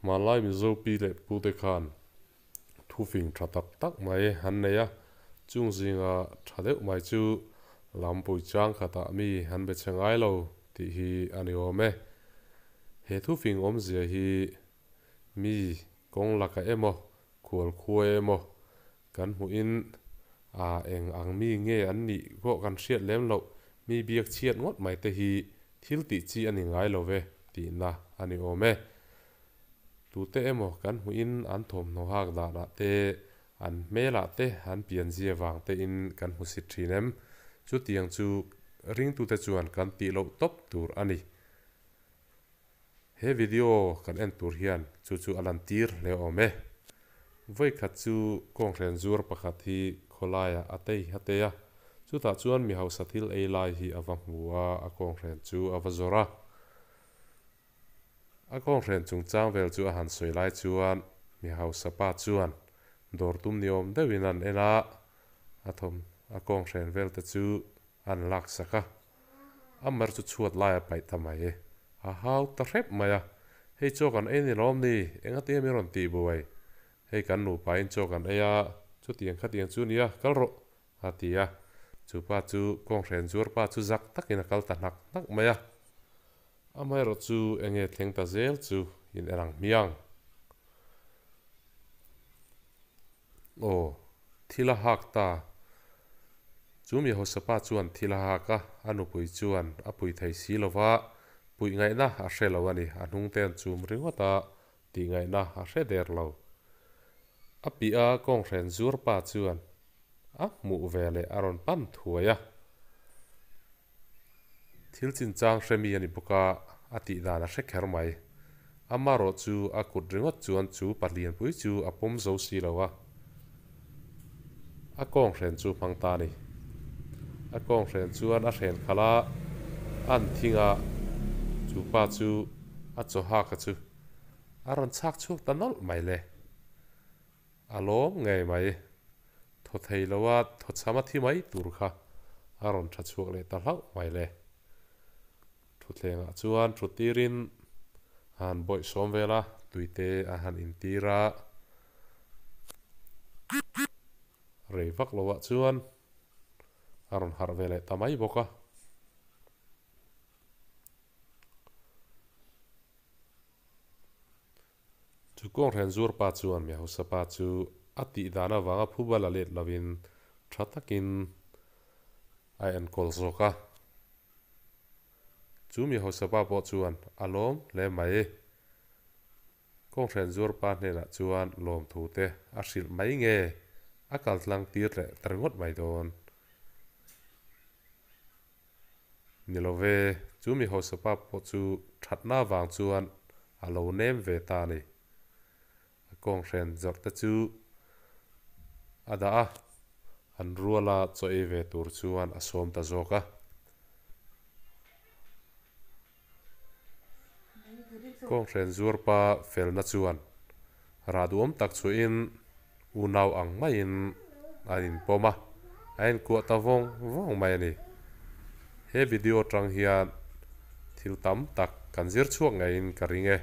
Hmanlai Mizo pi leh pu te khan thufing tha tak tak mai an nei a, chung zinga tha deuh mai chu lampui chang khatah mi an be chhe ngai lo tih hi a ni awm e. He thufing awmzia hi mi kawng laka emaw khual khua emaw kan hmuhin a eng ang mi nge an nih pawh kan hriat lem loh, mi biak chhiat ngawt mai te hi thil tih chi a ni ngai lo ve tihna a ni awm e. Tute emaw kan hmuhin an thawmhnaw hak danah te, an hmelah te, an pianzia vang tein kan hmu sit thin em? Chutiang chu ringtute chuan kan tih loh tawp tur a ni. He video kan en tur hian chu chu a lan tir hle awm e. Vawi khat chu kawnghren zuar pakhat hi khawlaiah a tei a tei a, chutah chuan mi hausa thil ei lai hi a va hmu a, a kawnghren chu a va zawrh a. A kawnghren chungchang vel chu a han sawi lai chuan mi hausa pa chuan dawr tum ni awm deuhin an en a, a thawm a kawnghren vel te chu an laksak a. A mar chu chhuat lai a paih ta mai. A hau ta hrep mai a, Hei chaw kan ei ni lawm ni? Engati mi rawn tih buai? Hei kan nupa in chaw kan ei a, chutiang khatiang chu nia, kal rawh, a ti a. Chu pa chu kawnghren zuar pa chu zak takin a kal ta hnak hnak mai a. Amaherawh chu enge thleng ta zel chu in en ang hmiang. Aw, thil a hak ta. Chu mi hausa pa chuan thil a hak a, a nupui chuan a pui thei si lo va, puih ngaihna a hre lo a ni. A hnung te an chum ringawt a, tih ngaihna a hre der lo. A piah a kawnghren zuar pa chuan a hmuh ve leh a rawn pan thuai a. Thil chinchang hre mi a ni bawk a, a tih dan a hre kher mai. Amarawh chu a kut ringawt chuan chu pahlianpui chu a pawm zo si lo a, a kawnghren chu hmang ta a ni. A kawnghren chuan a hren khalh a, a an thing a, chu pa chu a chaw hak a chu a rawn chhak chhuak ta nawlh mai le. A lawm ngei mai. Thaw thei lo a thaw chham a thi mai tur kha a rawn tha chhuak leh ta hlauh mai le. Thutthlengah chuan thut tirin a han bawih sawm vel a, tuite a han intir a. Rei vak lovah chuan a rawn harh ve leh ta mai bawk a. Chu kawnghren zuar pa chuan mi hausa pa chu a tih dan avanga phuba la let lovin tha takin a enkawl zawk a. Chu mi hausa pa pawh chuan a lawm hle mai. Kawnghren zuar pa hnenah chuan lawmthu te a hrilh mai nge a kal tlang tir leh ta ringawt mai dawn. Ni lo ve, chu mi hausa pa pawh chu thatna vang chuan a lo nem ve ta a ni. A kawnghren zawrh te chu a dah a, an ruala chaw ei ve tur chuan a sawm ta zawk a. Kawnghren zuar pa felna chuan rah duhawm tak chhuahin unau ang maiin an inpawm a, a inkuah ta vawng vawng mai a ni. He video atang hian thil tam tak kan zir chhuak ngeiin ka ring e.